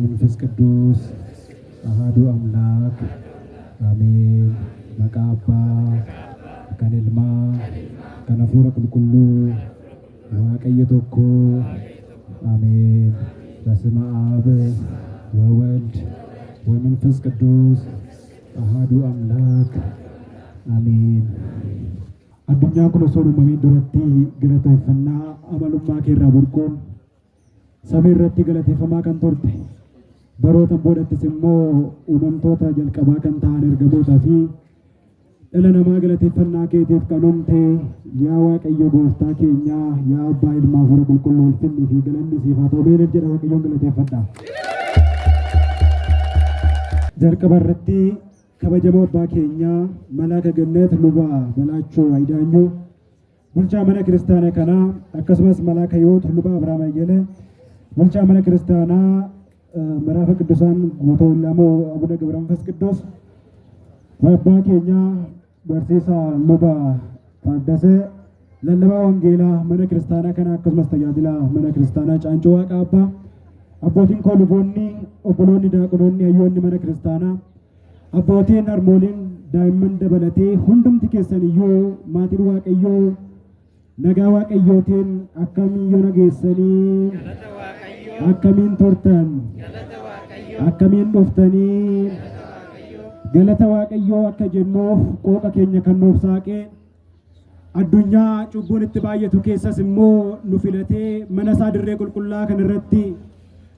ወመንፈስ ቅዱስ አሐዱ አምላክ አሜን። Maqaa Abbaa kan Ilmaa kan Hafuura Qulqulluu Waaqayyo tokko አሜን። በስመ አብ ወወልድ ወመንፈስ ቅዱስ አሐዱ አምላክ አሜን። Addunyaan kun osoo hin uumamin duratti galateeffannaa amalummaa keerraa burquun samii irratti galateeffamaa kan turte, barootan boodattis immoo uumamtoota jalqabaa kan ta'an ergamootaa fi dhala namaa galateeffannaa keetiif kan uumte, yaa Waaqayyo gooftaa keenyaa, yaa Abbaa, Ilmaa, Hafuura Qulqulluu, ulfinni fi galanni siif haa ta'u. Mee jedha, Waaqayyoon galateeffadha. Jalqaba irratti kabajamoo abbaa keenyaa Malaaka Gannet Luba Balaachoo Ayidaanyuu, bulchaa mana kiristaanaa kanaa, akkasumas Malaaka Hiwoot Luba Abrahaam Ayyele, bulchaa mana kiristaanaa Ma'raafa Qidusaan Guutoo Lamoo Abuna Gabra Manfas Qidduus, abbaa keenyaa barsiisaa Luba Taaddasee, lallabaa wangeelaa mana kiristaanaa kanaa, akkasumas tajaajila mana kiristaanaa Caancoo Waaqa Abbaa, abbootiin koo luboonni, obboloonni daaqonoonni, hayyoonni mana kiristaanaa, abbootiin, harmooliin, daa'imman dabalatee hundumti keessan iyyuu, maatiin Waaqayyoo, nagaa Waaqayyootiin akkamiin nageessanii? Akkamiin turtan? Akkamiin dhuftanii? Galata Waaqayyoo akka jennuuf qooqa keenya kan nuuf saaqee, addunyaa cubbuun itti baay'atu keessas immoo nu filatee, mana isaa dirree qulqullaa kan irratti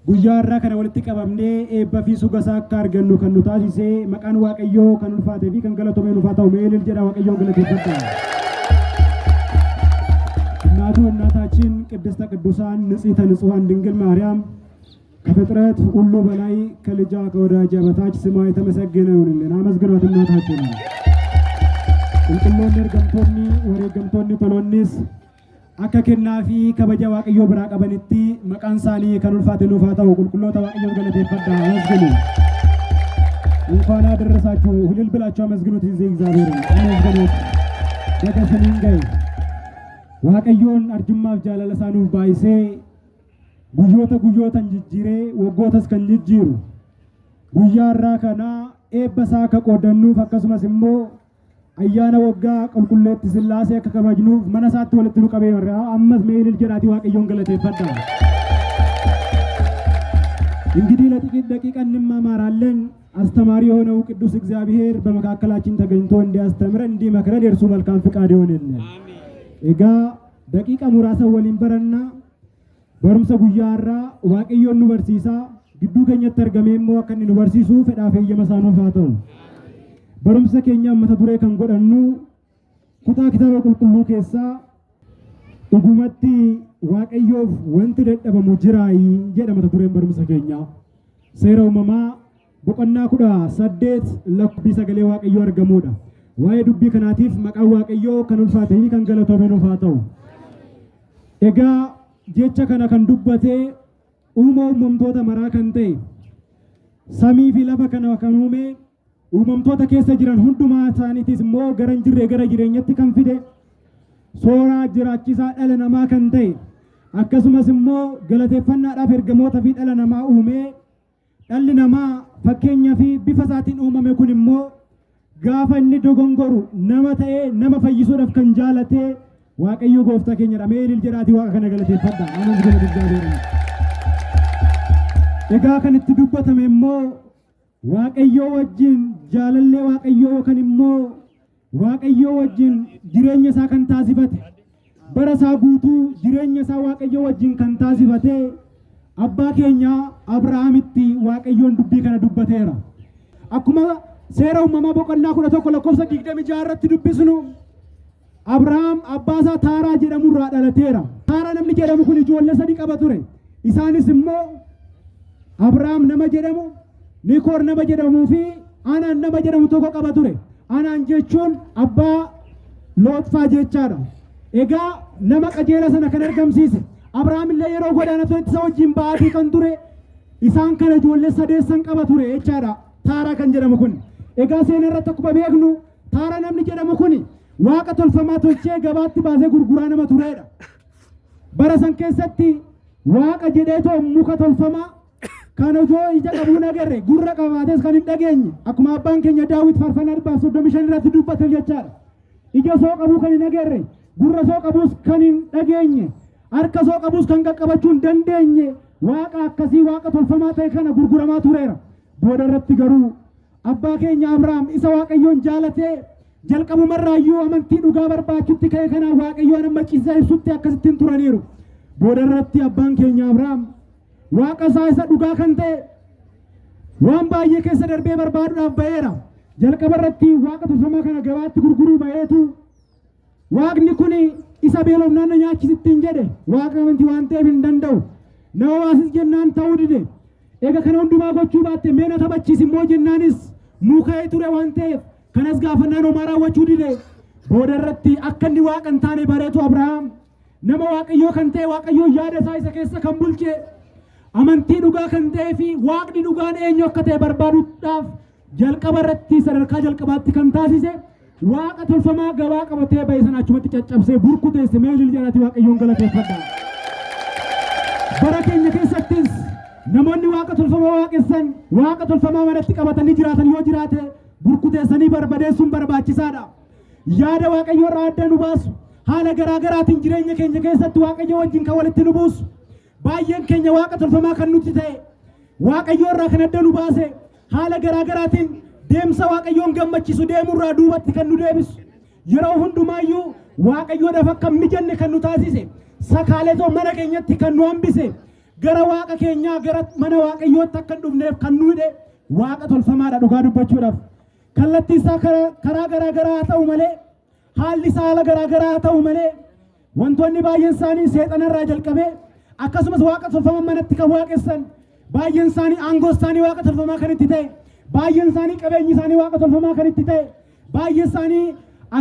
guyyaa irraa kana walitti qabamnee eebba fi suga isaa akka argannu kan nu taasisee, maqaan Waaqayyoo kan ulfaatee fi kan galatomee nuuf haa ta'u. Mee ilil jedha, Waaqayyoon galateeffadha. እናቱ እናታችን ቅድስተ ቅዱሳን ንጽሕተ ንጹሐን ድንግል ማርያም ከፍጥረት ሁሉ በላይ ከልጇ ከወዳጇ በታች ስሟ የተመሰገነ ይሁንልን። አመስግኗት እናታችን። Qulqulloonni ergamtoonni, wareegamtoonni toloonnis akka kennaa fi kabaja Waaqayyoo biraa qabanitti maqaan isaanii kan ulfaate nuuf haa ta'u. Qulqulloota Waaqayyoon galateeffadhaa, አመስግኑ። እንኳን አደረሳችሁ እልል ብላችሁ አመስግኑት። እዚህ እግዚአብሔርን አመስግኑት። Baga isiniin ga'e. Waaqayyoon arjummaaf jaalala isaa nuuf baay'isee, guyyoota guyyootan jijjiiree, waggootas kan jijjiiru, guyyaa irraa kanaa eebba isaa akka qoodannuuf, akkasumas immoo ayyaana waggaa qulqulleetti Sillaasee akka kabajnuuf mana isaatti walitti nu qabee, ammas mee ilil jedhaatii Waaqayyoon galateeffadha. እንግዲህ ለጥቂት ደቂቃ እንማማራለን። አስተማሪ የሆነው ቅዱስ እግዚአብሔር በመካከላችን ተገኝቶ እንዲያስተምረን፣ እንዲመክረን የእርሱ መልካም ፍቃድ ይሆንልን። Egaa daqiiqa muraasa waliin barannaa. Barumsa guyyaa irraa Waaqayyoon nu barsiisaa gidduu keenyatti argamee immoo akka inni nu barsiisu fedhaaf eeyyama isaa nuuf haa ta'u. Barumsa keenya mata duree kan godhannu kutaa kitaaba qulqulluu keessaa "Dhugumatti Waaqayyoof wanti dadhabamu jiraayii?" jedha mata dureen barumsa keenyaa. Seera Uumamaa boqonnaa 18 lakkoofsa sagalee Waaqayyoo argamudha. Waa'ee dubbii kanaatiif maqaan Waaqayyoo kan ulfaatee fi kan galatoome nuuf haa ta'u. Egaa jecha kana kan dubbate uuma uumamtoota maraa kan ta'e, samii fi lafa kana kan uume, uumamtoota keessa jiran hundumaa isaaniitis immoo gara hin jirre gara jireenyatti kan fide, sooraa jiraachisaa dhala namaa kan ta'e, akkasumas immoo galateeffannaadhaaf ergamoota fi dhala namaa uumee, dhalli namaa fakkeenyaa fi bifa isaatiin uumame kun immoo gaafa inni dogongoru nama ta'ee nama fayyisuudhaaf kan jaalatee Waaqayyo gooftaa keenyadha. Mee ilil jedhaatii Waaqa kana galateeffadha. Amas galata እግዚአብሔር. Egaa kan itti dubbatame immoo Waaqayyoo wajjin jaalallee Waaqayyoo yookaan immoo Waaqayyoo wajjin jireenya isaa kan taasifate, bara isaa guutuu jireenya isaa Waaqayyoo wajjin kan taasifate, abbaa keenya Abrahaamitti Waaqayyoon dubbii kana dubbateera. Akkuma Seera Uumamaa boqonnaa 11 lakkoofsa 26 irratti dubbisnu, Abrahaam abbaa isaa Taaraa jedhamu irraa dhalateera. Taaraa namni jedhamu kun ijoollee sadi qaba ture. Isaanis immoo Abrahaam nama jedhamu, Nikoor nama jedhamuu fi Anaan nama jedhamu tokko qaba ture. Anaan jechuun abbaa Looxfaa jechaadha. Egaa nama qajeela sana kan argamsiise, Abrahaam illee yeroo godaana turetti isa wajjin ba'aatii kan ture, isaan kana ijoollee sadeessan qaba ture jechaadha. Taaraa kan jedhamu kun. Egaa seenaa irratti akkuma beeknu, Taaraa namni jedhamu kun waaqa tolfamaa tolchee gabaatti baasee gurguraa nama turedha. Bara san keessatti waaqa jedheetoo muka tolfamaa Kan osoo ija qabuu hin agarre, gurra qabaates kan hin dhageenye, akkuma abbaan keenya Daawit faarfannaa 135 irratti dubbate jechaadha. Ija osoo qabuu kan hin agarre, gurra osoo qabuus kan hin dhageenye, harka osoo qabuus kan qaqqabachuu hin dandeenye, waaqa akkasii, waaqa tolfamaa ta'e kana gurguramaa tureera. Booda irratti garuu abbaa keenya Abrahaam isa Waaqayyoon jaalatee jalqabumarraayyuu amantii dhugaa barbaachutti ka'e kanaan Waaqayyoon amma ciisa ibsutti akkasittiin turaniiru. Booda irratti abbaan keenya Abrahaam waaqa isaa isa dhugaa kan ta'e waan baay'ee keessa darbee barbaaduudhaaf ba'eera. Jalqaba irratti waaqa tolfamaa kana gabaatti gurguruu ba'eetu, waaqni kun isa beelofnaan na nyaachisittiin jedhe, waaqa amantii waan ta'eef hin danda'u. Na obaasis jennaan ta'uu dide. Egaa kana hundumaa gochuu baatte, mee na taphachiisi immoo jennaanis mukaa'ee ture waan ta'eef kanas gaafannaan homaa raawwachuu dide. Booda irratti akka inni waaqa hin taane bareetu Abrahaam nama Waaqayyoo kan ta'e, Waaqayyoo yaada isaa isa keessa kan bulche, amantii dhugaa kan ta'ee fi waaqni dhugaan eenyu akka ta'e barbaaduudhaaf jalqaba irratti sadarkaa jalqabaatti kan taasise, waaqa tolfamaa gabaa qabatee ba'e sana achumatti caccabsee burkuteesse. Mee ilil jedhaati Waaqayyoon galateeffadha. Bara keenya keessattis namoonni waaqa tolfamaa waaqessan, waaqa tolfamaa manatti qabatanii jiraatan yoo jiraate, burkuteessanii barbadeessuun barbaachisaadha. Yaada Waaqayyoo irraa adda nu baasu, haala garaa garaatiin jireenya keenya keessatti Waaqayyo wajjin kan walitti nu buusu, baay'een keenya waaqa tolfamaa kan nuti ta'e, Waaqayyoo irraa kan adda nu baase, haala garaa garaatiin deemsa Waaqayyoon gammachiisu deemurraa duubatti kan nu deebisu, yeroo hundumaayyuu Waaqayyoodhaaf akka hin mijanne kan nu taasise, sakaaleetoo mana keenyatti kan nu hambise, gara Waaqa keenyaa, gara mana Waaqayyootti akka hin dhufneef kan nu hidhe waaqa tolfamaadha dhugaa dubbachuudhaaf. Kallattii isaa karaa garaa garaa haa ta'u malee, haalli isaa haala garaa garaa haa ta'u malee, wantoonni baay'een isaanii seexanarraa jalqabee, akkasumas waaqa tolfamaa manatti kan waaqessan baay'een isaanii, aangoo isaanii waaqa tolfamaa kan itti ta'e, baay'een isaanii qabeenyi isaanii waaqa tolfamaa kan itti ta'e, baay'een isaanii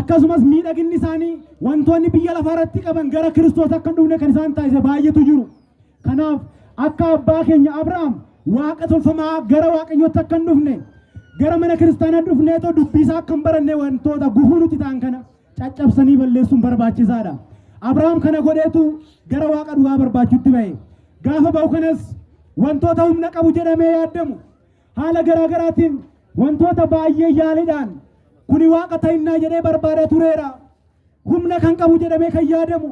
akkasumas miidhaginni isaanii, wantoonni biyya lafaa irratti qaban gara Kiristoos akka hin dhufne kan isaan taasise baay'eetu jiru. Kanaaf akka abbaa keenya Abrahaam waaqa tolfamaa gara Waaqayyootti akka hin dhufne, gara mana kiristaanaa dhufneetoo dubbii isaa akka hin baranne wantoota gufuu nuti ta'an kana caccabsanii balleessuun barbaachisaadha. Abrahaam kana godheetu gara Waaqa dhugaa barbaachutti ba'e. Gaafa ba'u kanas wantoota humna qabu jedhamee yaadamu, haala garaa garaatiin wantoota baay'ee yaaliidhaan kuni waaqa ta'innaa jedhee barbaadaa tureera. Humna kan qabu jedhamee kan yaadamu,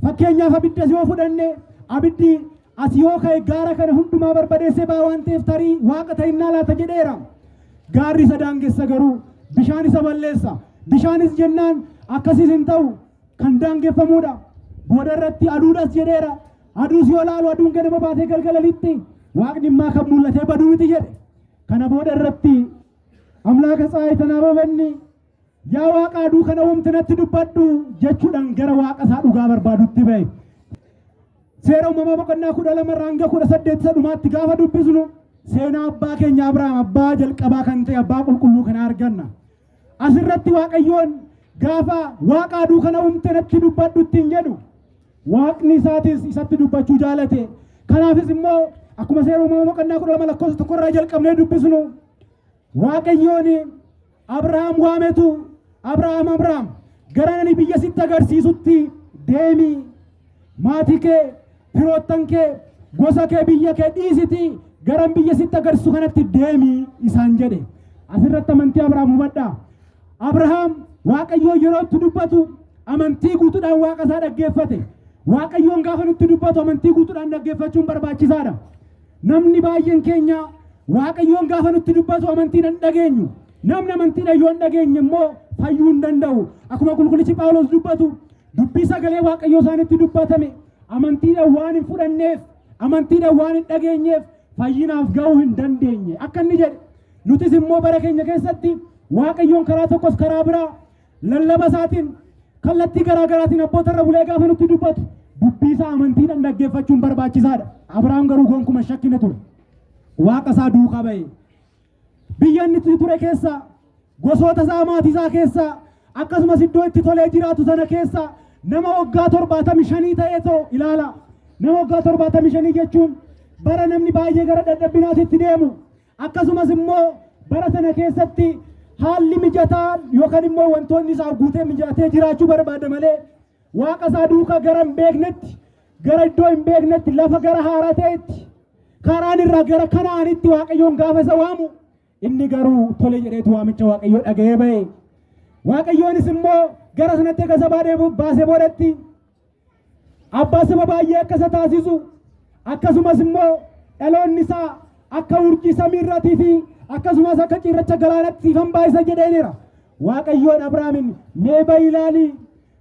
fakkeenyaaf abiddas yoo fudhanne, abiddi as yoo ka'e gaara kana hundumaa barbadeessee ba'a waan ta'eef tarii waaqa ta'innaa laata jedheera. Gaarri isa daangessa, garuu bishaan isa balleessa. Bishaanis jennaan akkasiis hin ta'u, kan daangeffamuudha. Booda irratti aduudhas jedheera. Aduus yoo laalu, aduun ganama baatee galgala lixxi. Waaqni immaa kan mul'atee baduu miti jedhe. Kana booda irratti amlaaka tsaayi tanaa babanni, yaa Waaqa aduu kana uumte natti dubbadhu jechuudhaan gara Waaqa isaa dhugaa barbaadutti ba'e. Seera Uumamaa boqonnaa 12 irraa hanga 18 isa dhumaatti gaafa dubbisnu, seenaa abbaa keenya Abrahaam, abbaa jalqabaa kan ta'e, abbaa qulqulluu kana arganna. Asirratti Waaqayyoon gaafa Waaqa aduu kana uumte natti dubbadhu ittiin jedhu, Waaqni isaatis isatti dubbachuu jaalate. Kanaafis immoo akkuma Seera Uumamaa boqonnaa 12 lakkoofsa 1 irraa jalqabnee dubbisnu, Waaqayyoon Abrahaam waametu, "Abrahaam, Abrahaam, gara ani biyya sitti agarsiisutti deemi. Maatii kee, firoottan kee, gosa kee, biyya kee dhiisiti gara biyya sitti agarsiisu kanatti deemi" isaan jedhe. Asirratti amantii Abrahaam hubadhaa. Abrahaam Waaqayyoon yeroo itti dubbatu amantii guutuudhaan Waaqa isaa dhaggeeffate. Waaqayyoon gaafa nutti dubbatu amantii guutuudhaan dhaggeeffachuun barbaachisaadha. Namni baay'een keenya Waaqayyoon gaafa nutti dubbatu amantiidhaan dhageenyu. Namni amantiidhaan yoo hin dhageenye immoo fayyuu hin danda'u. Akkuma qulqullichi Phaawulos dubbatu, dubbii sagalee Waaqayyoo isaanitti dubbatame amantiidhaan waan hin fudhanneef, amantiidhaan waan hin dhageenyeef fayyinaaf ga'uu hin dandeenye. Akka inni jedhe, nutis immoo bara keenya keessatti Waaqayyoon karaa tokkos karaa biraa, lallaba isaatiin, kallattii garaa garaatiin abboota irra bulee gaafa nutti dubbatu, dubbii isaa amantiidhaan dhaggeeffachuun barbaachisaadha. Abrahaam garuu gonkumaa shakkine ture. Waaqa isaa duukaa ba'e. Biyya inni itti ture keessa, gosoota isaa, maatii isaa keessa, akkasumas iddoo itti tolee jiraatu sana keessa nama waggaa 75 ta'eetoo ilaala. Nama waggaa 75 jechuun bara namni baay'ee gara dadhabbinaatitti deemu. Akkasumas immoo bara sana keessatti haalli mijataa yookaan immoo wantoonni isaaf guutee mijatee jiraachuu barbaada malee, Waaqa isaa duukaa gara hin beeknetti, gara iddoo hin beeknetti, lafa gara haaraa ta'etti, Kaaraan irraa gara Kana'aanitti Waaqayyoon gaafa isa waamu inni garuu tole jedheetu waamicha Waaqayyoo dhaga'ee ba'e. Waaqayyoonis immoo gara sanatti eega isa baasee boodatti abbaa saba baay'ee akka isa taasisu, akkasumas immoo dhaloonni isaa akka urjii samii irraatii fi akkasumas akka cirracha galaanatti siifan baay'isa jedheenira. Waaqayyoon Abrahaamin mee ba'i ilaali,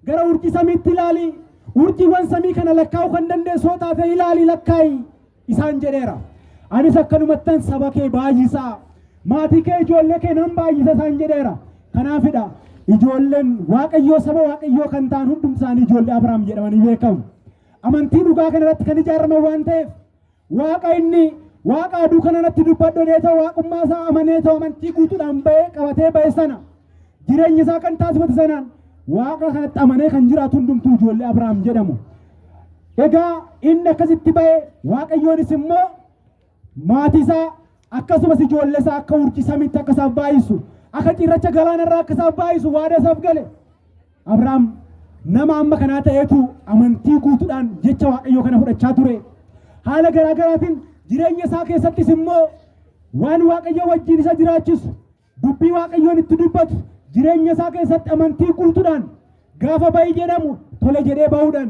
gara urjii samiitti ilaali, urjiiwwan samii kana lakkaa'uu kan dandeessu yoo taate ilaali lakkaa'i isaan jedheera. Anis akkanumattan saba kee baay'isaa, maatii kee ijoollee kee nan baay'isa isaan jedheera. Kanaafidha ijoolleen Waaqayyoo saba Waaqayyoo kan ta'an hundumti isaanii ijoollee Abrahaam jedhamanii beekamu. Amantii dhugaa kana irratti kan ijaaraman waan ta'eef, Waaqa inni Waaqa aduu kana natti dubbadhu jedhee ta'u waaqummaa isaa amanee ta'u amantii guutuudhaan ba'ee qabatee ba'e sana, jireenya isaa kan taasifate sanaan Waaqa kanatti amanee kan jiraatu hundumtuu ijoollee Abrahaam jedhamu. Egaa inni akkasitti ba'e, Waaqayyoonis immoo maatii isaa akkasumas ijoollee isaa akka urjii samiitti akka isaaf baay'isu, akka cirracha galaanarraa akka isaaf baay'isu waada isaaf gale. Abrahaam nama amma kanaa ta'eetu amantii guutuudhaan jecha Waaqayyoo kana fudhachaa ture. Haala garaa garaatiin jireenya isaa keessattis immoo waan Waaqayyo wajjin isa jiraachisu, dubbii Waaqayyoon itti dubbatu jireenya isaa keessatti amantii guutuudhaan gaafa ba'i jedhamu tole jedhee ba'uudhaan,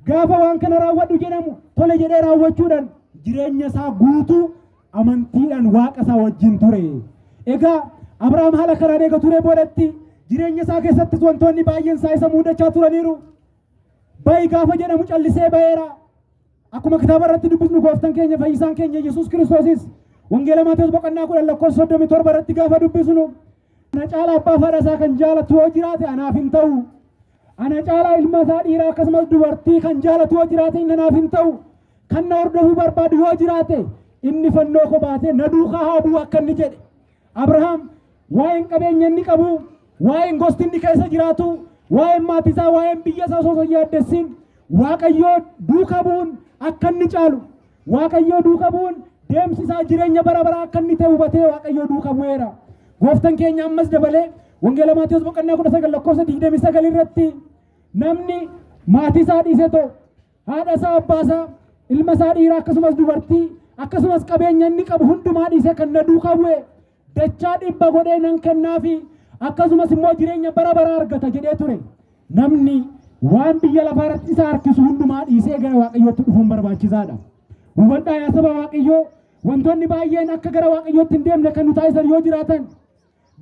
gaafa waan kana raawwadhu jedhamu tole jedhee raawwachuudhaan jireenya isaa guutuu amantiidhaan Waaqa isaa wajjin ture. Egaa Abrahaam haala kanaan eega ture boodatti jireenya isaa keessattis wantoonni baay'een isaa isa muudachaa turaniiru. Ba'i gaafa jedhamu callisee ba'eera. Akkuma kitaaba irratti dubbisnu, gooftaan keenya fayyisaan keenya Yesuus Kiristoosis Wangeela Maatewos boqonnaa 10 lakkoofsa 37 irratti gaafa dubbisnu, "Ana caalaa abbaa fi haadha isaa kan jaalatu yoo jiraate anaaf hin ta'u. Ana caalaa ilma isaa dhiiraa akkasumas dubartii kan jaalatu yoo jiraate inni anaaf hin ta'u. Kan na hordofuu barbaadu yoo jiraate inni fannoo koo baatee na duukaa haa bu'u" akka inni jedhe. Abrahaam waa'een qabeenya inni qabu, waa'een gosti inni keessa jiraatu, waa'een maatii isaa, waa'een biyya isaa osoo hin yaaddessin Waaqayyoo duukaa bu'uun akka inni caalu, Waaqayyoo duukaa bu'uun deemsi isaa jireenya bara baraa akka inni ta'e hubatee Waaqayyoo duukaa bu'eera. Gooftaan keenya ammas dabalee Wangeela Maatewos boqonnaa 19 lakkoofsa 29 irratti, namni maatii isaa dhiisee ta'u, haadha isaa, abbaa isaa, ilma isaa dhiiraa akkasumas dubartii, akkasumas qabeenya inni qabu hundumaa dhiisee kan na duukaa bu'e dachaa 100 godhee nan kennaafi, akkasumas immoo jireenya bara baraa argata jedhee ture. Namni waan biyya lafaa irratti isa harkisu hundumaa dhiisee gara Waaqayyootti dhufuun barbaachisaadha. Hubadhaa yaa saba Waaqayyoo, wantoonni baay'een akka gara Waaqayyootti hin deemne kan nu taasisan yoo jiraatan,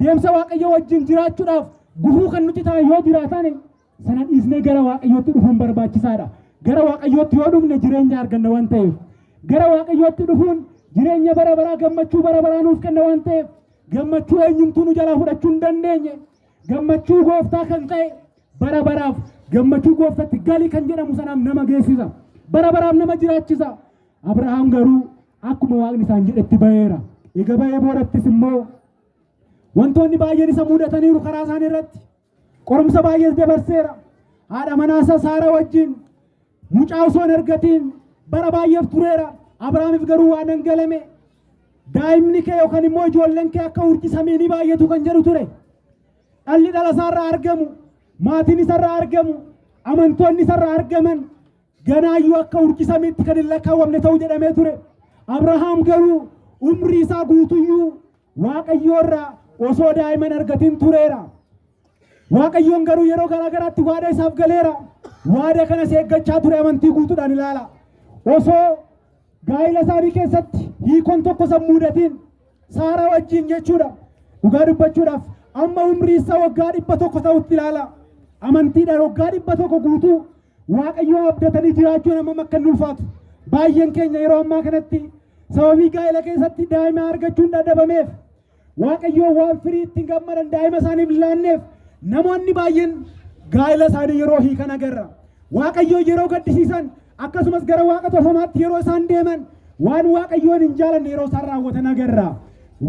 deemsa Waaqayyoo wajjin jiraachuudhaaf gufuu kan nuti ta'an yoo jiraatan, sana dhiisnee gara Waaqayyootti dhufuun barbaachisaadha. Gara Waaqayyootti yoo dhufne jireenya arganna waan ta'eef, gara Waaqayyootti dhufuun jireenya bara baraa, gammachuu bara baraa nuuf kenna waan ta'eef, gammachuu eenyumtuu nu jalaa fudhachuu hin dandeenye, gammachuu gooftaa kan ta'e, bara baraaf gammachuu gooftaatti gali kan jedhamu sanaaf nama geessisa. Bara baraaf nama jiraachisa. Abrahaam garuu akkuma Waaqni isaan jedhetti ba'eera. Egaa ba'ee boodattis immoo wantoonni baay'een isa mudataniiru karaa isaanii irratti. Qorumsa baay'ees dabarseera. Haadha manaa isaa Saara wajjin mucaa osoo hin argatiin bara baay'eef tureera. Abrahaamiif garuu waan dhangalame, daa'imni kee yookaan immoo ijoolleen kee akka urjii samii ni baay'atu kan jedhu ture. Dhalli dhala isaarraa argamu, maatiin isarraa argamu, amantoonni isarraa argaman ganaayyuu akka urjii samiitti kan hin lakkaawwamne ta'uu jedhamee ture. Abrahaam garuu umrii isaa guutuyyuu Waaqayyoo irraa osoo daa'ima hin argatin tureera. Waaqayyoon garuu yeroo garaa garaatti waada isaaf galeera. Waada kanas eeggachaa ture amantii guutuudhaan ilaala. Osoo gaa'ila isaanii keessatti hiikon tokko isa mudatiin Saaraa wajjin jechuudha. Dhugaa dubbachuudhaaf amma umrii isaa waggaa 100 ta'utti ilaala. Amantiidhaan waggaa 100 guutuu Waaqayyoo abdatanii jiraachuun hammam akka inni ulfaatu. Baay'een keenya yeroo ammaa kanatti sababii gaa'ela keessatti daa'ima argachuun dadhabameef, Waaqayyoo waan firii ittiin gammadan daa'ima isaaniif hin laanneef, namoonni baay'een gaa'ela isaanii yeroo hiikan agarra. Waaqayyoo yeroo gaddisiisan, akkasumas gara waaqa tolfamaatti yeroo isaan deeman, waan Waaqayyoon hin jaalanne yeroo isaan raawwatan agarra.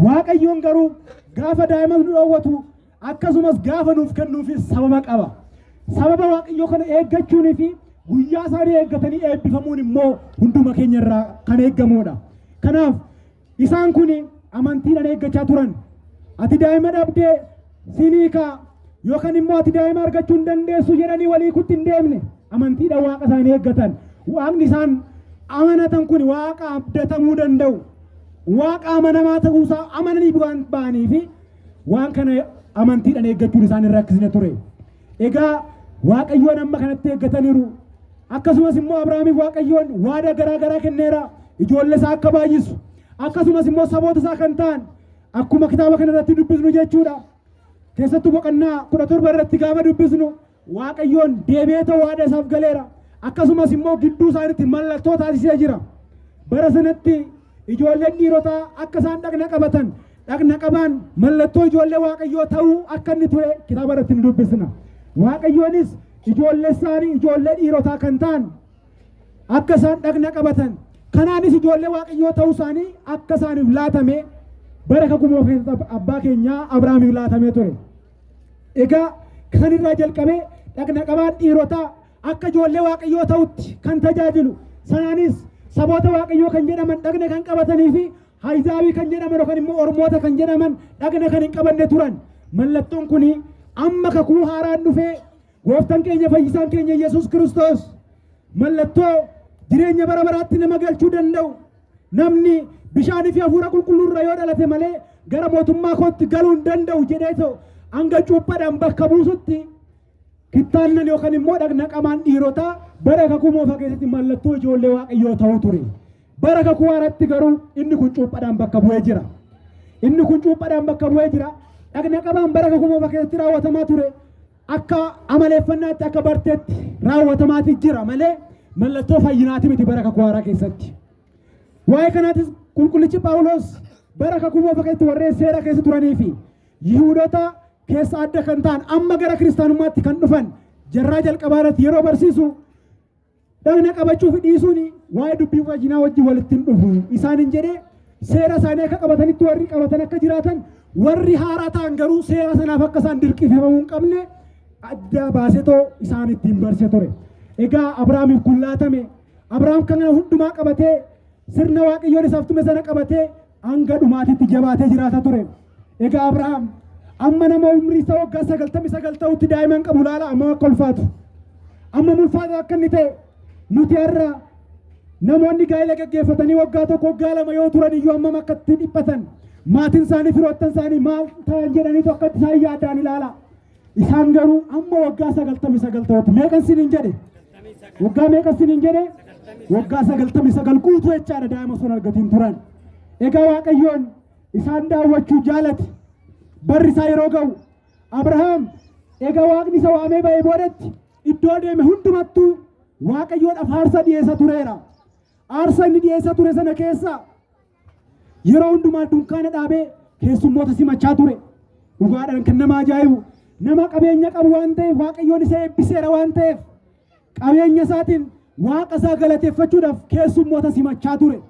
Waaqayyoon garuu gaafa daa'ima nu dhoowwatu, akkasumas gaafa nuuf kennuufis sababa qaba. Sababa Waaqayyoo kana eeggachuunii fi guyyaa isaanii eeggatanii eebbifamuun immoo hunduma keenya irraa kan eeggamudha. Kanaaf isaan kun amantiidhaan eeggachaa turan. Ati daa'ima dhabdee siniikaa yookaan immoo ati daa'ima argachuu hin dandeessu jedhanii walii kutti hin deemne. Amantiidhaan Waaqa isaanii eeggatan. Waaqni isaan Amanatan kun Waaqa abdatamuu danda'u, Waaqa amanamaa ta'uusaa amananii waan ba'anii fi waan kana amantiidhaan eeggachuun isaan hin rakkisne ture. Egaa Waaqayyoon amma kanatti eeggataniiru. Akkasumas immoo Abrahaamiif Waaqayyoon waada garaa garaa kenneera. Ijoollee isaa akka baay'isu. Akkasumas immoo saboota isaa kan ta'an akkuma kitaaba kana irratti dubbisnu jechuudha. Keessattuu boqonnaa 17 irratti gaafa dubbisnu Waaqayyoon deebi'eetoo waada isaaf galeera. Akkasumas immoo gidduu isaaniitti mallattoo taasisee jira. Bara sanatti ijoolleen dhiirotaa akka isaan dhagna qabatan, dhagna qabaan mallattoo ijoollee Waaqayyoo ta'uu akka inni ture kitaaba irratti ni dubbisna. Waaqayyoonis ijoollee isaanii ijoollee dhiirotaa kan ta'an akka isaan dhagna qabatan, kanaanis ijoollee Waaqayyoo ta'uu isaanii akka isaaniif laatame bara kakuu moofaa keessatti abbaa keenyaa Abrahaamiif laatamee ture. Egaa kan irraa jalqabee dhagna qabaan dhiirotaa akka ijoollee Waaqayyoo ta'utti kan tajaajilu, sanaanis saboota Waaqayyoo kan jedhaman dhagna kan qabatanii fi Hayzaabii kan jedhaman yookaan immoo Ormoota kan jedhaman dhagna kan hin qabanne turan. Mallattoon kun amma kakuu haaraan dhufee Gooftaan keenya fayyisaan keenya Yesuus Kiristoos mallattoo jireenya bara baraatti nama galchuu danda'u, namni bishaanii fi hafuura qulqulluu irraa yoo dhalate malee gara mootummaa kootti galuu hin danda'u jedheetoo hanga cuuphaadhaan bakka buusutti, kittaannan yookaan immoo dhagna qabaan dhiirotaa bara kakuu moofaa keessatti mallattoo ijoollee Waaqayyoo ta'uu ture. Bara kakuu haaraatti garuu inni kun cuuphaadhaan bakka bu'ee jira. Inni kun cuuphaadhaan bakka bu'ee jira. Dhagna qabaan bara kakuu moofaa keessatti raawwatamaa ture akka amaleeffannaatti, akka barteetti raawwatamaati jira malee mallattoo fayyinaati miti bara kakuu haaraa keessatti. Waa'ee kanaatis qulqullichi Phaawulos bara kakuu moofaa keessatti warreen seera keessa turanii fi Yihuudota keessa adda kan ta'an amma gara kiristaanummaatti kan dhufan jarraa jalqabaa irratti yeroo barsiisu, dhagna qabachuu fi dhiisuun waa'ee dubbii fayyinaa wajjin walitti hin dhufu isaan hin jedhee, seera isaanii akka qabatanitti warri qabatan akka jiraatan, warri haaraa ta'an garuu seera sanaaf akka isaan dirqisiifamuu hin qabne adda baasetoo isaan ittiin barsiise ture. Egaa Abrahaamiif kun laatame. Abrahaam kana hundumaa qabatee, sirna Waaqayyoon isaaf tume sana qabatee hanga dhumaatitti jabaatee jiraata ture. Egaa Abrahaam amma nama umrii isaa waggaa 99 ta'utti daa'ima hin qabu. Laala amma akka ulfaatu. Amma ulfaatu akka inni ta'e. Nuti har'a namoonni gaa'ela gaggeeffatanii waggaa 1, waggaa 2 yoo turan iyyuu hammam akka itti dhiphatan, maatiin isaanii, firoottan isaanii maal ta'an jedhaniitu akka isaan yaadaan ilaala. Isaan garuu amma waggaa 99 ta'utti, meeqan siniin jedhe? Waggaa meeqa siniin jedhe? Waggaa 99 guutuu jechaadha daa'ima osoo hin argatiin turan. Egaa Waaqayyoon isaan daawwachuu jaalate. Barri isaa yeroo ga'u Abrahaam egaa Waaqni isa waamee ba'ee boodatti iddoo deeme hundumattuu Waaqayyoodhaaf aarsaa dhiyeessa tureera. Aarsaa inni dhiyeessa ture sana keessa yeroo hundumaa dunkaana dhaabee keessummoota simachaa ture. Dhugaadhaan kan nama ajaa'ibu, nama qabeenya qabu waan ta'eef, Waaqayyoon isa eebbiseera waan ta'eef, qabeenya isaatiin Waaqa isaa galateeffachuudhaaf keessummoota simachaa ture.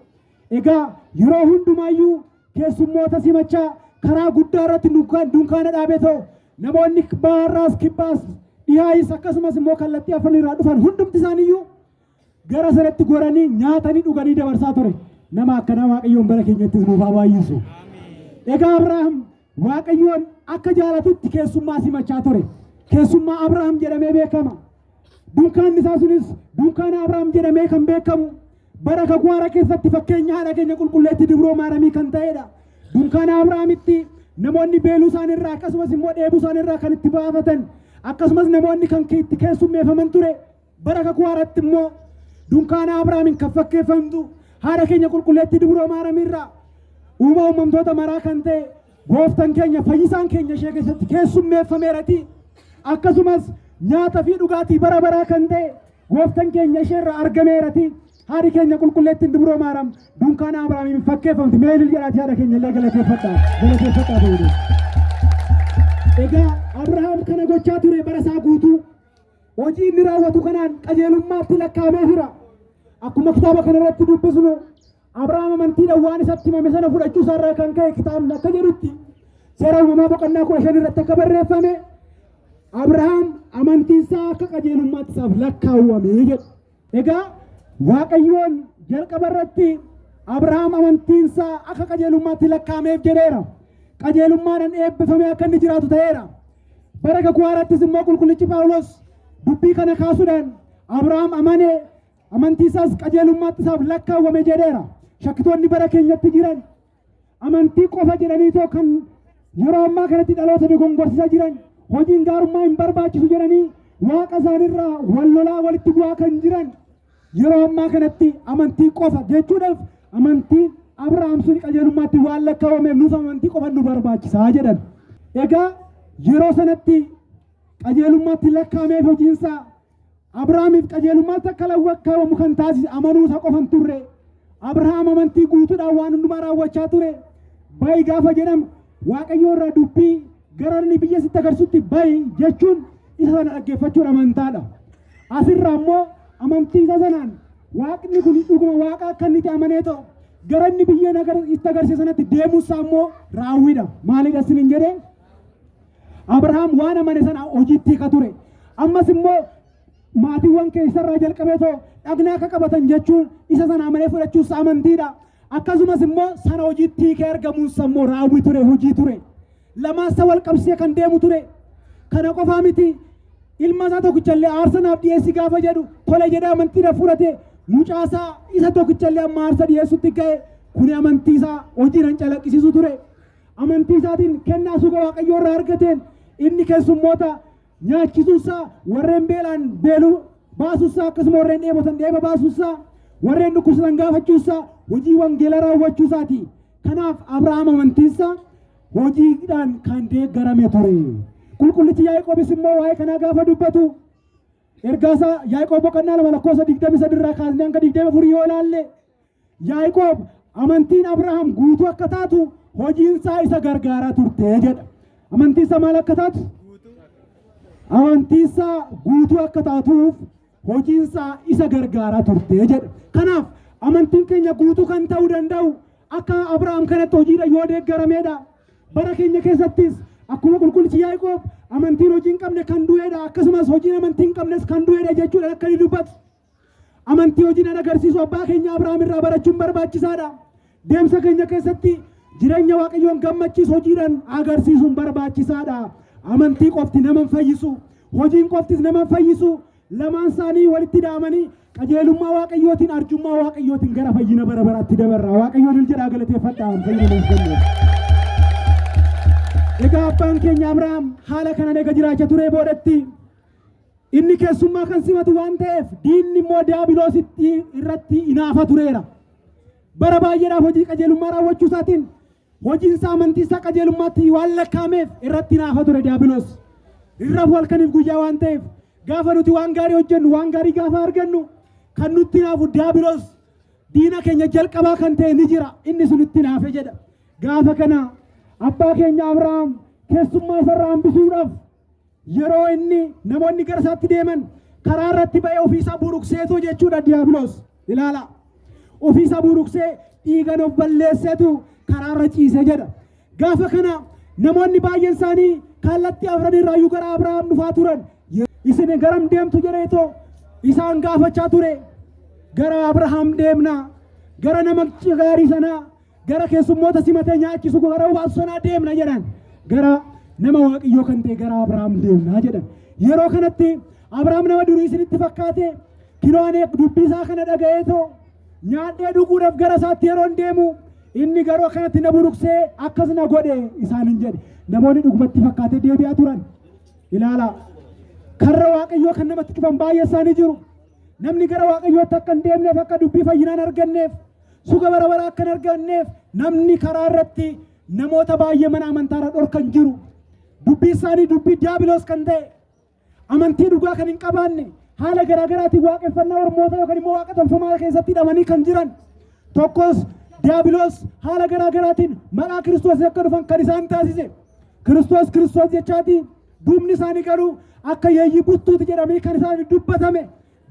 Egaa yeroo hundumaayyuu keessummoota simachaa karaa guddaa irratti dunkaana dhaabee ta'u, namoonni baharraas, kibbaas, dhihaayis, akkasumas immoo kallattii afran irraa dhufan hundumti isaaniiyyuu gara sanatti goranii nyaatanii dhuganii dabarsaa ture. Nama akkanaa Waaqayyoon bara keenyattis nuuf haa baay'isu. Egaa Abrahaam Waaqayyoon akka jaalatutti keessummaa simachaa ture. Keessummaa Abrahaam jedhamee beekama. Dunkaanni isaa sunis dunkaana Abrahaam jedhamee kan beekamu bara kakuu haaraa keessatti fakkeenya haadha keenya qulqulleetti Dubroo Maaramii kan ta'edha. Dunkaana Abrahaamitti namoonni beeluu isaaniirraa akkasumas immoo dheebuu isaaniirraa kan itti baafatan, akkasumas namoonni kan itti keessummeeffaman ture. Bara kakuu haaraatti immoo dunkaana Abrahaamiin kan fakkeeffamtu haadha keenya qulqulleetti Dubroo Maaramiirraa uumaa uumamtoota maraa kan ta'e gooftan keenya fayyisaan keenya ishee keessatti keessummeeffameerati. Akkasumas nyaata fi dhugaatii bara baraa kan ta'e gooftan keenya isheerraa argameerati. Haadhi keenya qulqulleettiin Dubroo Maaram dunkaana Abrahaamiin fakkeeffamti. Mee ilil jedhaati haadha keenya illee galateeffadhaa. Galateeffadhaa ta'uu. Egaa Abrahaam kana gochaa ture bara isaa guutuu. Hojii inni raawwatu kanaan qajeelummaatti lakkaa'amee jira. Akkuma kitaaba kana irratti dubbisnu, Abrahaam amantiidhaan waan isatti himame sana fudhachuu isaarraa kan ka'e, kitaabni akka jedhutti Seera Uumamaa boqonnaa 15 irratti akka barreeffame, Abrahaam amantiin isaa akka qajeelummaatti isaaf lakkaawwame jedha. Egaa Waaqayyoon jalqaba irratti Abrahaam amantiin isaa akka qajeelummaatti lakkaa'ameef jedheera. Qajeelummaadhaan eebbifamee akka inni jiraatu ta'eera. Bara kakuu haaraattis immoo qulqullichi Phaawulos dubbii kana kaasuudhaan Abrahaam amane Amantii isaas qajeelummaatti isaaf lakkaawwame jedheera. Shakkitoonni bara keenyatti jiran amantii qofa jedhaniitoo kan yeroo ammaa kanatti dhaloota dogongorsiisaa jiran, hojiin gaarummaa hin barbaachisu jedhanii waaqa isaaniirraa wal lolaa walitti bu'aa kan jiran, yeroo ammaa kanatti amantii qofa jechuudhaaf amantiin Abrahaam sun qajeelummaatti waan lakkaawwameef nuuf amantii qofa nu barbaachisaa jedhan. Egaa yeroo sanatti qajeelummaatti lakkaa'ameef hojiinsaa. Abrahaamiif qajeelummaatti akka lakkaa'amu kan taasise amanuu isaa qofa hin turre. Abrahaam amantii guutuudhaan waan hundumaa raawwachaa ture. Bayi gaafa jedhamu, Waaqayyo irraa dubbii gara inni biyya sitti agarsiisutti bayi jechuun isa sana dhaggeeffachuun amantaadha. Asirraa immoo amantii isa sanaan Waaqni kun dhuguma Waaqa akka inni itti amanee ta'u gara inni biyya itti agarsiise sanatti deemuusaa immoo raawwiidha. Maalidha isiniin jedhee? Abrahaam waan amane sana hojiitti hiika ture. Ammas immoo maatiiwwan keessarraa jalqabee too dhagna akka qabatan jechuun isa sana amanee fudhachuus amantiidha. Akkasumas immoo sana hojiitti hiikee argamuunsa immoo raawwii ture, hojii ture. Lamaansa wal qabsiisee kan deemu ture. Kana qofaa miti, ilma isaa tokkichallee aarsa naaf dhiyeessi gaafa jedhu tole jedhee amantiidhaan fudhate, mucaa isaa isa tokkichallee amma aarsa dhiyeessutti ga'e. Kuni amantii isaa hojiidhaan calaqqisiisu ture. Amantii isaatiin kennaa suuqa Waaqayyoo irraa argateen inni keessummoota nyaachisuusaa, warreen beelaan beeluu baasuusaa, akkasuma warreen dheebotan dheeba baasuusaa, warreen dhukkubsatan gaafachuusaa hojii wangeelaa raawwachuusaati. Kanaaf Abrahaam amantiinsaa hojiidhaan kan deeggarame ture. Qulqullichi Yaaqoobis immoo waa'ee kanaa gaafa dubbatu, ergaasaa Yaaqoob boqonnaa 2 lakkoofsa 23 irraa kaasnee hanga 24 yoo ilaalle, Yaaqoob amantiin Abrahaam guutuu akka taatu hojiinsaa isa gargaaraa turte jedha. Amantiinsaa maal akka taatu? Amantiinsaa guutuu akka taatuuf hojiinsaa isa gargaaraa turte jedha. Kanaaf amantiin keenya guutuu kan ta'uu danda'u akka Abrahaam kanatti hojiidha yoo deeggarameedha. Bara keenya keessattis akkuma qulqullichi Yaaqoob amantiin hojii hin qabne kan du'eedha, akkasumas hojiin amantii hin qabnes kan du'eedha jechuudha akka inni dubbatu. Amantii hojiidhaan agarsiisu abbaa keenya Abrahaam irraa barachuun barbaachisaadha. Deemsa keenya keessatti jireenya Waaqayyoon gammachiisu hojiidhaan agarsiisuun barbaachisaadha. Amantii qofti nama hin fayyisu. Hojiin qoftis nama hin fayyisu. Lamaan isaanii walitti hidhamanii qajeelummaa Waaqayyootiin, arjummaa Waaqayyootiin gara fayyina bara baraatti dabarra. Waaqayyoon ol jedhaa galateeffadhaa fayyina nuuf kennuuf. Egaa abbaan keenya Abrahaam haala kanaan eega jiraachaa turee boodatti, inni keessummaa kan simatu waan ta'eef diinni immoo Diyaabiloositti irratti hinaafa tureera. Bara baay'eedhaaf hojii qajeelummaa raawwachuu isaatiin hojiin isaa amantii isaa qajeelummaatti waan lakkaa'ameef irratti hinaafa ture Diyaabiloos. Irraaf halkaniif guyyaa waan ta'eef, gaafa nuti waan gaarii hojjennu, waan gaarii gaafa argannu, kan nutti hinaafu Diyaabiloos diina keenya jalqabaa kan ta'e ni jira. Inni sun itti hinaafe jedha. Gaafa kana abbaa keenya Abrahaam keessummaa isarraa hambisuudhaaf yeroo inni namoonni gara isaatti deeman karaa irratti ba'ee ofiisaa buruqseetu jechuudha Diyaabiloos. Ilaala. Ofiisaa buruqsee dhiigan of balleesseetu karaa irra ciise jedha. Gaafa kana namoonni baay'een isaanii kallattii afran irraayyuu gara Abrahaam dhufaa turan. Isin garam deemtu jedheetoo isaan gaafachaa ture. Gara Abrahaam deemna. Gara nama gaarii sanaa, gara keessummoota simatee nyaachisu, gara obaasu sanaa deemna jedhan. Gara nama Waaqayyoo kan ta'e gara Abrahaam deemna jedhan. Yeroo kanatti Abrahaam nama durii isinitti fakkaate, kinoo ani dubbii isaa kana dhaga'eetoo nyaadhee dhuguudhaaf gara isaatti yeroon deemu inni garuu akkanatti na buruqsee akkas na godhe isaanin jedhe. Namoonni dhugumatti fakkaatee deebi'aa turan. Ilaala. Karra Waaqayyoo kan namatti cufan baay'ee isaanii jiru. Namni gara Waaqayyootti akka hin deemneef, akka dubbii fayyinaan arganneef, suga bara baraa akka hin arganneef namni karaa irratti namoota baay'ee mana amantaarra dhorkan jiru. Dubbii isaanii dubbii Diyaabiloos kan ta'e, amantii dhugaa kan hin qabaanne, haala garaagaraatiin waaqeffannaa ormoota yookaan immoo waaqa tolfamaa keessatti hidhamanii kan jiran. Tokkos Diyaabiloos haala garaagaraatiin maqaa Kiristoos akka dhufan kan isaan taasise. Kiristoos Kiristoos jechaati duubni isaanii garuu akka yeeyyii buttuuti jedhamee kan isaan dubbatame,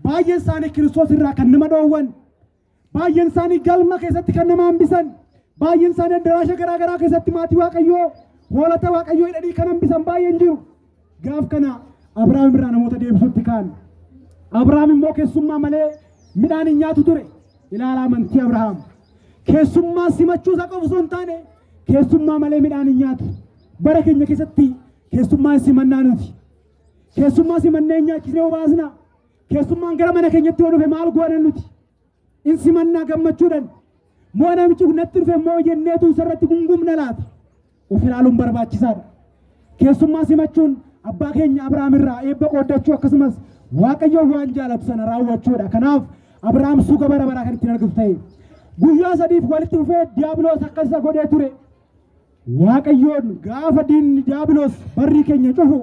baay'een isaanii Kiristoos irraa kan nama dhoowwan. Baay'een isaanii galma keessatti kan nama hambisan. Baay'een isaanii addaraasha garaa garaa keessatti maatii Waaqayyoo, hoolota Waaqayyoo hidhanii kan hambisan baay'een jiru. Gaaf kana Abrahaam irraa namoota deebisuutti ka'an. Abrahaam immoo keessummaa malee midhaan hin nyaatu ture. Ilaala amantii Abrahaam. Keessummaa simachuu isaa qofa osoo hin taane keessummaa malee midhaan hin nyaatu. Bara keenya keessatti keessummaa hin simannaa nuti. Keessummaa simannee hin nyaachisnee obaasna. Keessummaan gara mana keenyatti yoo dhufe maal goona nuti? In simannaa gammachuudhaan. Moo namichi kun natti dhufe moo jenneetu isarratti gungumna laata? Of ilaaluun barbaachisaadha. Keessummaa simachuun abbaa keenya Abrahaam irraa eebba qooddachuu akkasumas Waaqayyoon waan jaalatu sana raawwachuudha. Kanaaf Abrahaam suuka bara baraa kan ittiin argatu ta'e. Guyyaa sadiif walitti fufee Diiyaabiloos akkas isa godhee ture. Waaqayyoon gaafa diinni Diiyaabiloos barrii keenya cufu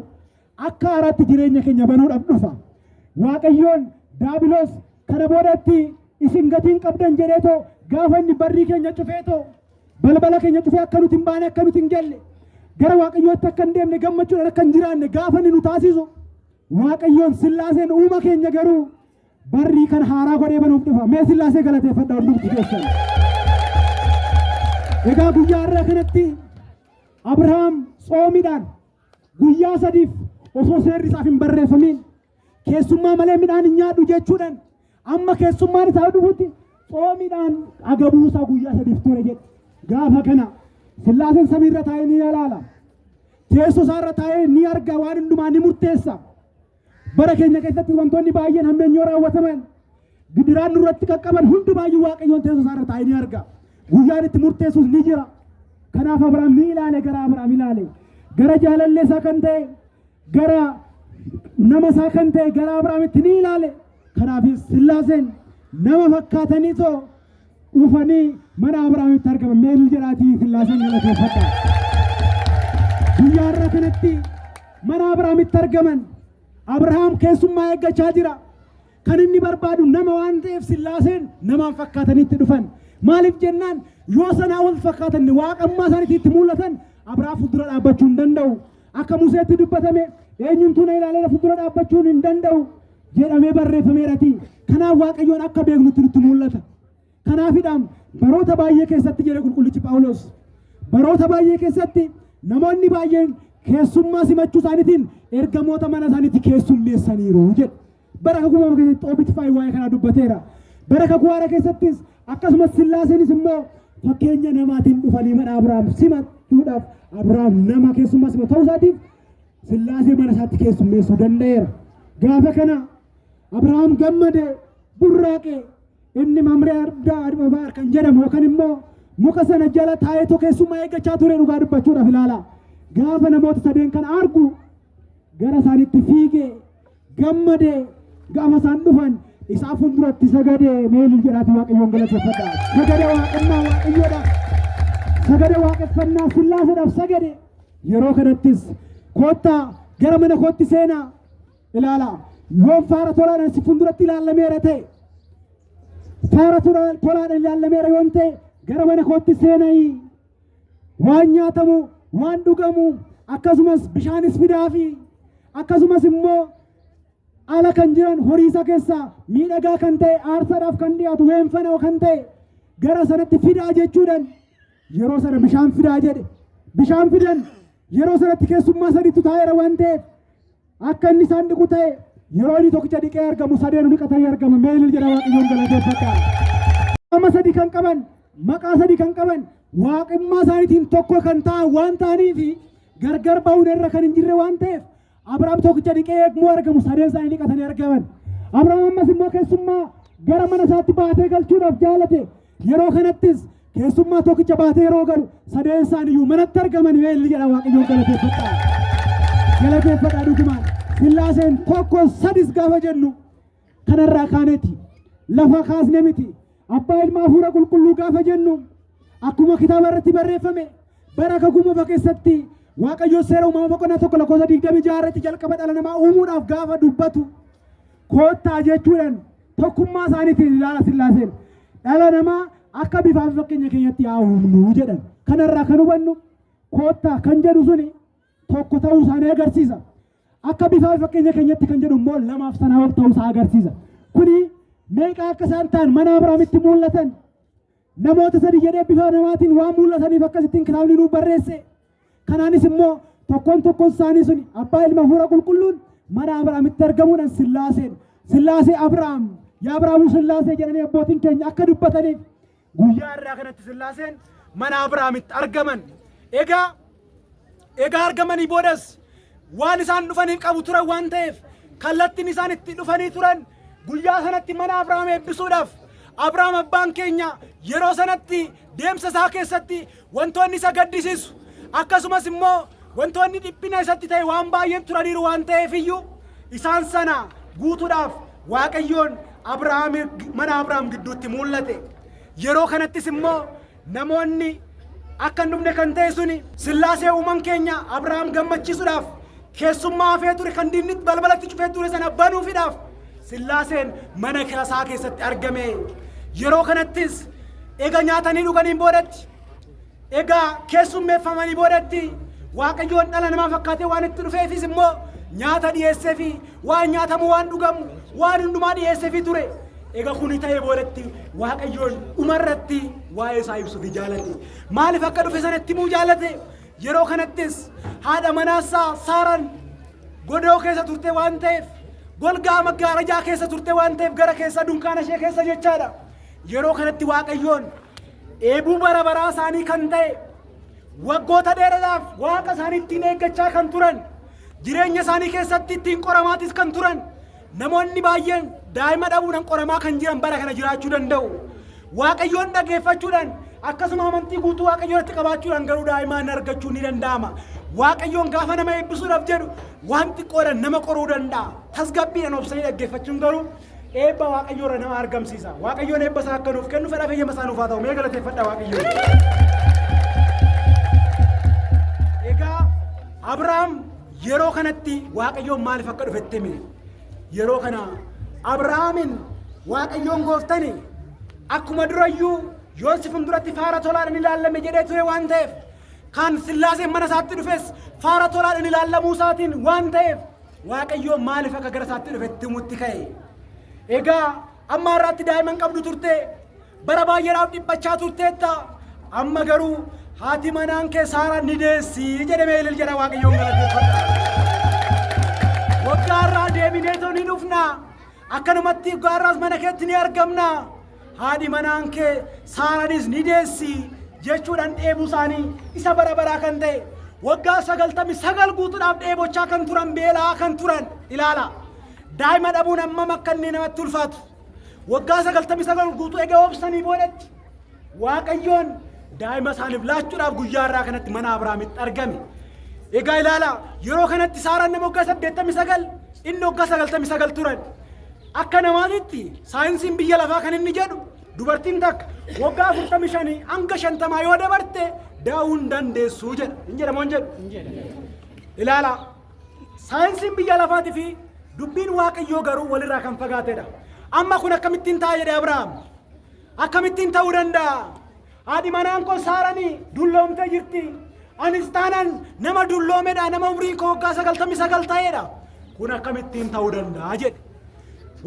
akka haaraatti jireenya keenya banuudhaaf dhufa. Waaqayyoon Diiyaabiloos kana boodatti isin gatiin qabdan jedheetoo gaafa inni barrii keenya cufeetoo balbala keenya cufee akka nuti hin baane, akka nuti hin galle, gara Waaqayyootti akka hin deemne, gammachuudhaan akka hin jiraanne gaafa inni nu taasisu, Waaqayyoon Sillaaseen uuma keenya garuu barrii kan haaraa godhee banuuf dhufa. Mee Sillaasee galateeffadha hundumti keessan. Egaa guyyaa har'a kanatti Abrahaam tsoomiidhaan guyyaa sadiif osoo seerri isaaf hin barreeffamiin keessummaa malee midhaan hin nyaadhu jechuudhaan amma keessummaan isaa dhufutti tsoomiidhaan agabuu isaa guyyaa sadiif ture jedhe. Gaafa kana Sillaaseen samiirra taa'ee ni ilaala. Teessoo isaarra taa'ee ni arga, waan hundumaa ni murteessa. Bara keenya keessatti wantoonni baay'een hammeenyoo raawwataman, gidiraan nurratti qaqqaban hundumaayyuu Waaqayyoon teessoo isaarra taa'ee ni arga. Guyyaan itti murteessus ni jira. Kanaaf Abrahaam ni ilaale, gara Abrahaam ilaale. Gara jaalallee isaa kan ta'e, gara nama isaa kan ta'e gara Abrahaamitti ni ilaale. Kanaafis Sillaaseen nama fakkaatanii too dhufanii mana Abrahaamitti argaman. Mee ilil jedhaatii Sillaaseen galateeffadha. Guyyaa har'a kanatti mana Abrahaamitti argaman. Abrahaam keessummaa eeggachaa jira. Kan inni barbaadu nama waan ta'eef Sillaaseen namaan fakkaatanitti dhufan. Maaliif jennaan yoo sanaa wal fakkaatan waaqammaa isaaniitti itti mul'atan Abrahaam fuuldura dhaabbachuu hin danda'u. Akka Museetti dubbatame eenyumtuu na ilaalee fuuldura dhaabbachuun hin danda'u jedhamee barreeffameerati. Kanaaf Waaqayyoon akka beeknutti nutti mul'ata. Kanaafidhaan baroota baay'ee keessatti jedhe qulqullichi Phaawulos. Baroota baay'ee keessatti namoonni baay'een keessummaa simachuu isaaniitiin ergamoota mana isaaniitti keessummeessaniiru jedhe. Bara kakuu moofaa keessatti Xoobit faayi waa'ee kanaa dubbateera. Bara kakuu haaraa keessattis akkasumas Sillaaseenis immoo fakkeenya namaatiin dhufanii mana Abrahaam simachuudhaaf, Abrahaam nama keessummaa simatu ta'uu isaatiif Sillaasee mana isaatti keessummeessuu danda'eera. Gaafa kana Abrahaam gammade, burraaqe. Inni Mamree Ardaa Adbabaar kan jedhamu yookaan immoo muka sana jala taa'eetoo keessummaa eeggachaa ture dhugaa dubbachuudhaaf ilaala. Gaafa namoota sadeen kana argu gara isaaniitti fiigee gammadee, gaafa isaan dhufan isaa fuulduratti sagadee. Mee ilil jedhaati Waaqayyoon galateeffadha. Sagade waaqannaa Waaqayyoodha. Sagade waaqeffannaa Sillaaseedhaaf sagade. Yeroo kanattis koottaa gara mana kootti seenaa ilaala. Yoon faara tolaadhaan si fuulduratti ilaallameera ta'e, faara tolaadhaan ilaallameera yoon ta'e, gara mana kootti seenayi. Waan nyaatamu, waan dhugamu, akkasumas bishaanis fidaafi, akkasumas immoo ala kan jiran horii isaa keessaa miidhagaa kan ta'e, aarsaadhaaf kan dhiyaatu weenfanoo kan ta'e gara sanatti fidaa jechuudhaan yeroo sana bishaan fidaa jedhe. Bishaan fidan. Yeroo sanatti keessummaa sadiitu taa'eera waan ta'eef akka inni isaan dhiqu ta'e. Yeroo inni tokkicha dhiqee argamu sadeenu dhiqatanii argama. Mee ilil jedha Waaqayyoon galateeffadha. Qaama sadi kan qaban, maqaa sadi kan qaban, waaqummaa isaaniitiin tokko kan ta'an waan ta'aniif gargar ba'uun irra kan hin jirre waan ta'eef Abrahaam tokkicha dhiqee eegmuu argamu sadeen isaanii dhiqatanii argaman. Abrahaam ammas immoo keessummaa gara mana isaatti baatee galchuudhaaf jaalate. Yeroo kanattis keessummaa tokkicha baatee yeroo galu sadeen isaaniiyyuu manatti argaman. Mee ilil jedha Waaqayyoon galateeffadha. Galateeffadha dhugumaan. Sillaaseen tokko sadis gaafa jennu kanarraa kaaneeti. Lafa kaasne miti. Abbaa, Ilma, Hafuura Qulqulluu gaafa jennu akkuma kitaaba irratti barreeffame bara kakuu moofaa keessatti Waaqayyo Seera Uumama boqonnaa 1 lakkoofsa 26 irratti jalqaba dhala namaa uumuudhaaf gaafa dubbatu koottaa jechuudhaan tokkummaa isaaniitiin ilaala Sillaaseen dhala namaa akka bifaa fi fakkeenya keenyatti haa uumnu jedhan. Kanarraa kan hubannu koottaa kan jedhu suni tokko ta'uu isaanii agarsiisa. Akka bifaa fi fakkeenya keenyatti kan jedhu immoo lamaaf sanaa ol ta'uu isaa agarsiisa. Kuni meeqa akka isaan ta'an mana Abrahaamitti mul'atan namoota sadi jedhee bifa namaatiin waan mul'ataniif akkasittiin kitaabni nuuf barreesse. Kanaanis immoo tokkoon tokkoon isaanii suni Abbaa, Ilma, Hafuura Qulqulluun mana Abrahaamitti argamuudhaan Sillaaseen Sillaasee Abrahaam, yaa Abrahaamuu Sillaasee jedhanii abbootiin keenya akka dubbataniif guyyaa har'aa kanatti Sillaaseen mana Abrahaamitti argaman. Egaa argamanii boodas waan isaan dhufaniif qabu turan waan ta'eef kallattiin isaan itti dhufanii turan Guyyaa sanatti mana Abrahaam eebbisuudhaaf Abrahaam abbaan keenya yeroo sanatti deemsa isaa keessatti wantoonni isa gaddisiisu akkasumas immoo wantoonni dhiphina isatti ta'e waan baay'een turaniiru waan ta'eef iyyuu isaan sana guutuudhaaf Waaqayyoon Abrahaam mana Abrahaam gidduutti mul'ate. Yeroo kanattis immoo namoonni akka hin dhufne kan ta'e suni Sillaasee uuman keenya Abrahaam gammachiisuudhaaf keessummaa hafee ture kan diinni balbalatti cufee ture sana banuufidhaaf Sillaaseen mana isaa keessatti argame. Yeroo kanattis ega nyaatanii dhuganiin boodatti egaa keessummeeffamanii boodatti Waaqayyoon dhala namaa fakkaatee waan itti dhufeefis immoo nyaata dhiyeesseefi waan nyaatamu waan dhugamu waan hundumaa dhiyeesseefi ture. Egaa kuni ta'ee boodatti Waaqayyoon dhumarratti waa'ee isaa ibsuufi jaalate. Maaliif akka dhufe sanatti himuu jaalate? Yeroo kanattis haadha manaasaa Saaraan godoo keessa turte waan ta'eef golgaa maggaarajaa keessa turte waan ta'eef gara keessa dunkaana ishee keessa jechaadha. Yeroo kanatti Waaqayyoon dheebuu bara baraa isaanii kan ta'e waggoota dheeraadhaaf Waaqa isaanii ittiin eeggachaa kan turan jireenya isaanii keessatti ittiin qoramaatis kan turan namoonni baay'een daa'ima dhabuudhaan qoramaa kan jiran bara kana jiraachuu danda'u. Waaqayyoon dhaggeeffachuudhaan akkasuma amantii guutuu Waaqayyoo irratti qabaachuudhaan garuu daa'imaan argachuun ni danda'ama. Waaqayyoon gaafa nama eebbisuudhaaf jedhu waan xiqqoodhaan nama qoruu danda'a. Tasgabbiidhaan obsanii dhaggeeffachuun garuu eebba Waaqayyoo irra nama argamsiisa. Waaqayyoon eebba isaa akka nuuf kennu fedha fayyama isaa nuuf haa ta'u. Mee galateeffadha Waaqayyoon. Egaa Abrahaam yeroo kanatti Waaqayyoon maaliif akka dhufetti hime? Yeroo kana Abrahaamin Waaqayyoon gooftani akkuma durayyuu yoon si fuulduratti faara tolaadhaan ilaalame jedhee ture waan ta'eef kan Sillaaseen mana isaatti dhufes faara tolaadhaan ilaalamuu isaatiin waan ta'eef Waaqayyoon maaliif akka gara isaatti dhufetti himutti ka'e. Egaa amma har'aatti daa'ima hin qabdu turte, bara baay'eedhaaf dhiphachaa turteetta, amma garuu haati manaan kee Saaraan ni deessi jedhamee ilil jedha Waaqayyoon galateeffadha. Waggaa har'aa deebineetoo ni dhufna. Akkanumatti waggaa har'aas mana keetti ni argamna. Haadhi manaan kee Saaraanis ni deessi jechuudhaan dheebuu isaanii isa bara baraa kan ta'e waggaa 99 guutuudhaaf dheebochaa kan turan beela'aa kan turan ilaala. Daa'ima dhabuun hammam akka inni namatti ulfaatu. Waggaa 99 guutuu egaa obsanii boodatti Waaqayyoon daa'ima isaaniif laachuudhaaf guyyaa har'aa kanatti mana Abrahaamitti argame. Egaa ilaala yeroo kanatti Saaraan nama waggaa 89 inni waggaa 99 turan. Akka namaatitti saayinsiin biyya lafaa kan inni jedhu dubartiin takka waggaa 45 hanga 50 yoo dabarte da'uu hin dandeessu jedha. Hin jedhamoo hin jedhu? Ilaala saayinsiin biyya lafaatii fi dubbiin Waaqayyoo garuu walirraa kan fagaatedha. Amma kun akkamittiin ta'a jedhe Abrahaam. Akkamittiin ta'uu danda'a? Haadhi manaan koo Saarani dulloomtee jirti. Anis taanan nama dulloomedha, nama umriin koo waggaa 99 ta'edha. Kun akkamittiin ta'uu danda'a jedhe.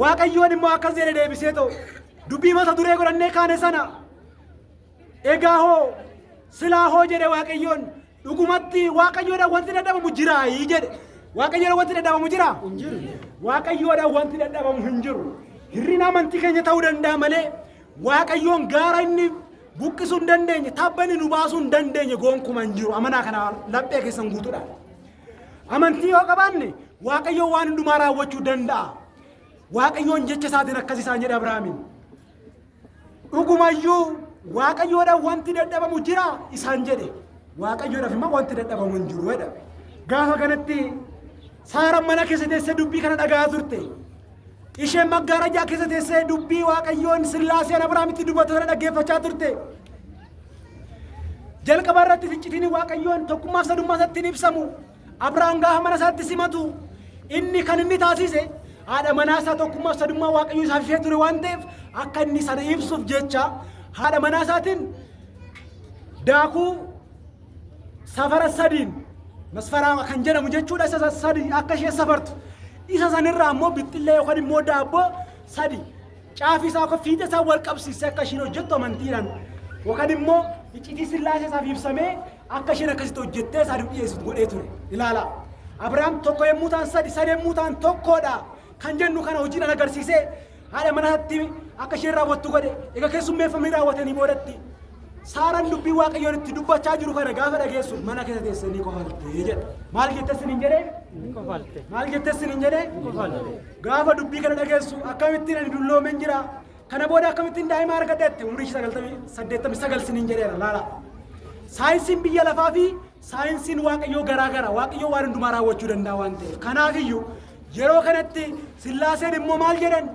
Waaqayyoon immoo akkas jedhe deebisee ta'u. Dubbii mata duree godhannee kaane sana. Egaa hoo silaa hoo jedhe Waaqayyoon dhugumatti Waaqayyoodhaan wanti dadhabamu jiraayii jedhe. Waaqayyoodhaan wanti dadhabamu jiraa? Hin jiru. Waaqayyoodhaan wanti dadhabamu hin jiru. Hir'ina amantii keenya ta'uu danda'a malee Waaqayyoon gaara inni buqqisuu hin dandeenye, tabba inni nu baasuu hin dandeenye gonkuma hin jiru. Amanaa kana laphee keessan guutuudha. Amantii yoo qabaanne Waaqayyoon waan hundumaa raawwachuu danda'a. Waaqayyoon jecha isaatiin akkas isaan jedhe Abrahaamiin. Dhugumayyuu Waaqayyoodhaan wanti dadhabamu jira isaan jedhe. Waaqayyoodhaaf immoo wanti dadhabamu hin jiru jedha. Gaafa kanatti Saaraan mana keessa teessee dubbii kana dhaga'aa turte. Isheen maggaarajaa keessa teessee dubbii Waaqayyoon Sillaaseen Abrahaamitti dubbatu kana dhaggeeffachaa turte. Jalqaba irratti iccitiin Waaqayyoon tokkummaaf sadummaa isaatti hin ibsamu. Abrahaam gaafa mana isaatti simatu inni kan inni taasise haadha manaa isaa tokkummaaf sadummaa Waaqayyoo isaaf ishee ture waan ta'eef akka inni sana ibsuuf jecha haadha manaa isaatiin daakuu safara sadiin masfaraa kan jedhamu jechuudha isa sadi akka ishee safartu isa sanirraa immoo bixxillee yookaan immoo daabboo sadi caafii isaa akka fiixee isaa wal qabsiisee akka isheen hojjettu amantiidhaan yookaan immoo iccitii sillaasee isaaf ibsamee akka isheen akkasitti hojjettee isaaniif dhiyeessitu godhee ture. Ilaala. Abrahaam tokko yommuu ta'an sadi, sadi yommuu ta'an tokkodha kan jennu kana hojiidhaan agarsiisee haadha manaatti akka isheen raawwattu godhe. Egaa keessummeeffamanii raawwatanii boodatti. Saaraan dubbii Waaqayyoon itti dubbachaa jiru kana gaafa dhageessu mana keessa teessee ni kofaltee jedha. Maal jettee sinin jedhee? Maal jettee sinin jedhee? Gaafa dubbii kana dhageessu akkamittiin ani dulloomeen jira. Kana booda akkamittiin daa'ima argadha jette umurii 89 sinin jedheera laala. Saayinsiin biyya lafaa fi saayinsiin Waaqayyoo garaa gara. Waaqayyoo waan hundumaa raawwachuu danda'a waan ta'eef. Kanaafiyyuu yeroo kanatti Sillaaseen immoo maal jedhan?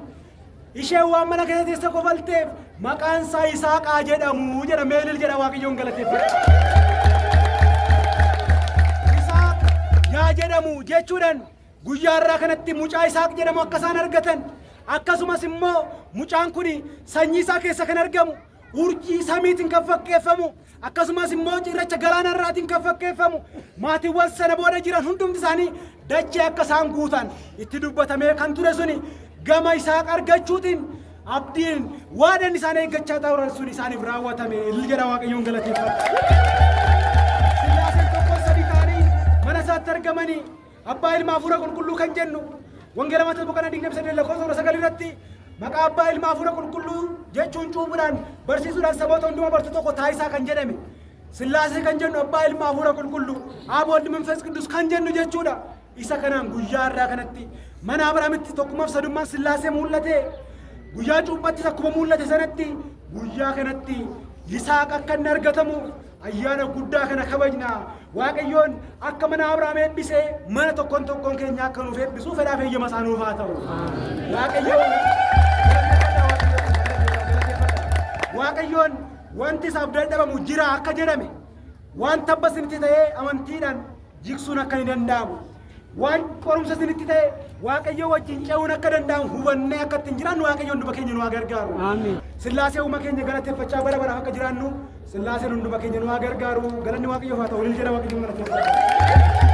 Isheen waan mana keessa teesse kofalteef maqaan isaa Yisaaqaa jedhamu jedha. Meelil jedha Waaqayyoon galateeffadha. Yisaaq yaa jedhamu jechuudhaan guyyaa irraa kanatti mucaa Yisaaq jedhamu akka isaan argatan akkasumas immoo mucaan kun sanyii isaa keessa kan argamu urjii samiitiin kan fakkeeffamu akkasumas immoo cirracha galaana irraatiin kan fakkeeffamu maatiiwwan sana booda jiran hundumti isaanii dachee akka isaan guutan itti dubbatamee kan ture suni gama Yisaaq argachuutiin abdiin waadaan isaan eeggachaa turan sun isaaniif raawwatame jedha Waaqayyoon galateeffadha. Sillaaseen tokko sadii ta'anii mana isaatti argamanii abbaa ilma hafuura qulqulluu kan jennu Wangeela Maatewos boqonnaa 28 lakkoofsa 19 irratti maqaa abbaa ilma hafuura qulqulluu jechuun cuuphuudhaan barsiisuudhaan saboota hundumaa bartuu tokko taayisaa kan jedhame Sillaasee kan jennu abbaa ilma hafuura qulqulluu Aab Waldi Manfas Qidduus kan jennu jechuudha. Isa kanaan guyyaa har'aa kanatti mana Abrahaamitti tokkummaaf sadummaan Sillaasee mul'ate guyyaa cuuphattis akkuma mul'ate sanatti guyyaa kanatti Yisaaq akka inni argatamu ayyaana guddaa kana kabajna. Waaqayyoon akka mana Abrahaam eebbisee mana tokkoon tokkoon keenya akka nuuf eebbisuu fedhaaf eeyyama isaa nuuf haa ta'u. Waaqayyoon Waaqayyoon wanti isaaf dadhabamu jira akka jedhame waan tabba isinitti ta'ee amantiidhaan jigsuun akka ni danda'amu. Waan qorumsa isinitti ta'e Waaqayyo wajjin ce'uun akka danda'amu hubannee akka ittiin jiraannu Waaqayyo hunduma keenya nu haa gargaaru. Sillaasee uuma keenya galateeffachaa bara baraaf akka jiraannu Sillaaseen hunduma keenya nu haa gargaaru. Galanni Waaqayyoof haa ta'u. Ilil jedha Waaqayyoon galateeffachaa.